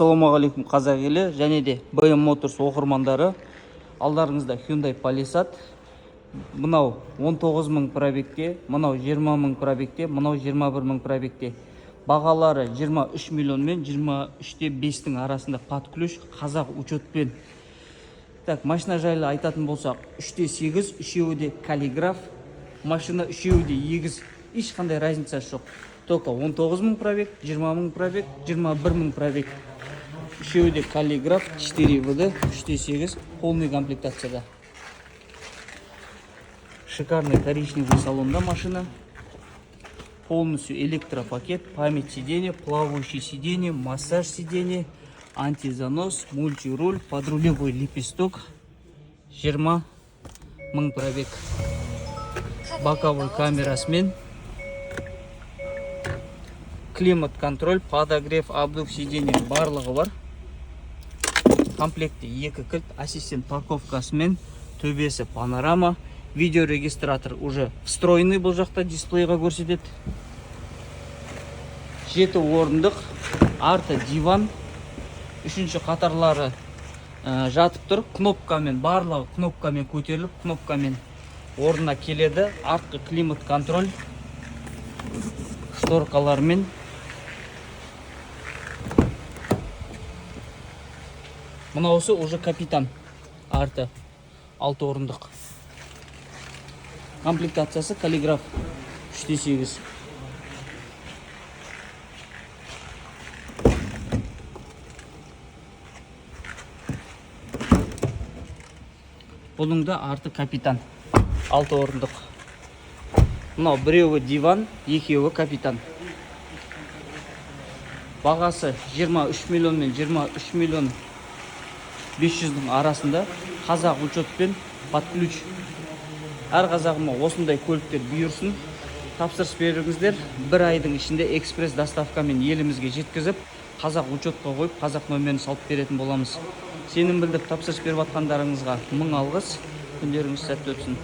Ассалаумағалейкум, қазақ елі және де BM Motors оқырмандары! Алдарыңызда Hyundai Palisade. Мынау 19 мың пробегте, мынау 20 мың пробегте, мынау 21 мың пробегте. Бағалары 23 миллион мен 23-те 5-тің арасында, под ключ, қазақ учетпен. Так, машина жайлы айтатын болсақ, 3-те 8, үшеуі де каллиграф машина, үшеуі де егіз, ешқандай разницасы жоқ. Только 19 мың пробег, 20 мың пробег, 21 мың пробег. Үшеуі де каллиграф, 4 ВД, 3-те 8, полный комплектацияда. Шикарный коричневый салонда машина. Полностью электропакет, память сиденья, плавающий сиденье, массаж сиденья, антизанос, мультируль, подрулевой лепесток, 20 мың пробег. Боковой камерасымен, климат контроль, подогрев, обдув сиденья барлығы бар. Комплектте екі кілт, ассистент парковкасымен, төбесі панорама, видеорегистратор уже встроенный, бұл жақта дисплейға көрсетеді. Жеті орындық, арты диван, үшінші қатарлары жатып тұр, кнопкамен, барлығы кнопкамен көтеріліп, кнопкамен орнына келеді. Артқы климат контроль, шторкалармен. Мынаусы уже капитан, арты алты орындық. Комплектациясы каллиграф, 3-те 8. Бұның да арты капитан, алты орындық. Мынау біреуі диван, екеуі капитан. Бағасы 23 миллион мен 23 миллион 500-дің арасында, қазақ учетпен, под ключ. Әр қазағыма осындай көліктер бұйырсын. Тапсырыс беріңіздер, бір айдың ішінде экспресс доставкамен елімізге жеткізіп, қазақ учетқа қойып, қазақ номерін салып беретін боламыз. Сенім білдіріп тапсырыс беріп жатқандарыңызға мың алғыс. Күндеріңіз сәтті өтсін!